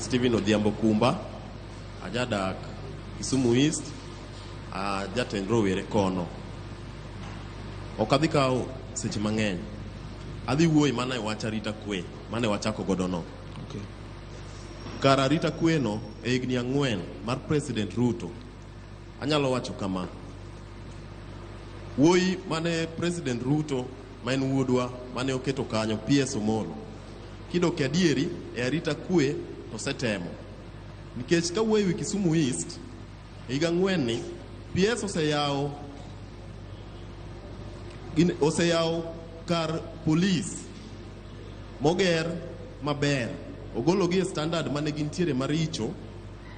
Stephen Odhiambo Kumba, ajadak Kisumu East, ajatend rowere kono. Ok adhi kawo seche mang'eny. Adhi wuoyo mana e wach arita kwe mane wachako godo no. Kar arita kwe no e higni 4 mar President Ruto, anyalo wacho kama. Wuoyi mane President Ruto ma en wuodwa mane oketo kanyo PS Omolo. Kidok e adieri e arita kwe to osetemo. Nikech kawuoyo ewi Kisumu East, e higa 4 ni PS oseyawo kar polis moger maber. Ogologi e standard mane gintiere maricho,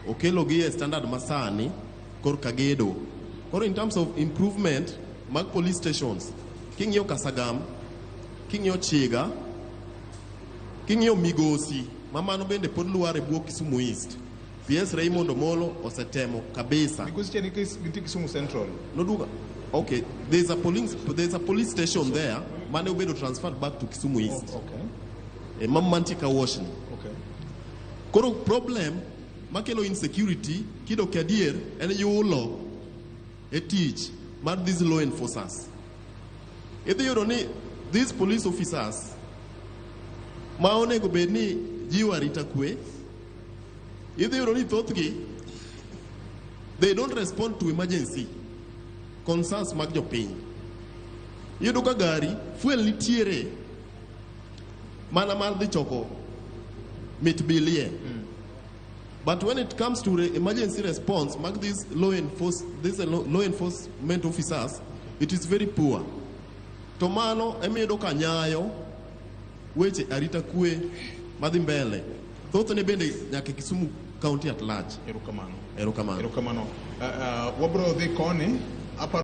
okelogi e standard masani korka gedo. Koro in terms of improvement mag police stations, king'iyo Kasagam, king'iyo Chiga, king'iyo Migosi, ma mano bende pod lwar e bwo Kisumu East. PS Raymond Omolo osetemo kabisa. Migosi cha nitie Kisumu Central. Noduga. Okay, there's a police station there mane obedo transferred back to Kisumu East. Oh, okay. E ma mantie ka Washni. Koro problem makelo insecurity kidok adier en yulo e tich mar these law enforcers. Idhi yudo ni these police officers ma onego bed ni jiwo arita kwe, idhi yudo ni thothgi they don't respond to emergency concerns mag jopiny. Iyudo ka gari fuel nitiere mana mar dhi choko mit bilie. But when it comes to emergency response, mag these law enforcement officers, it is very poor. To mano emiyudo ka nyayo weche arita kwe madhi mbele. Thothne bende nyaka Kisumu County at large. Erokamano. Erokamano. Erokamano. Wabro dhi koni. Aparo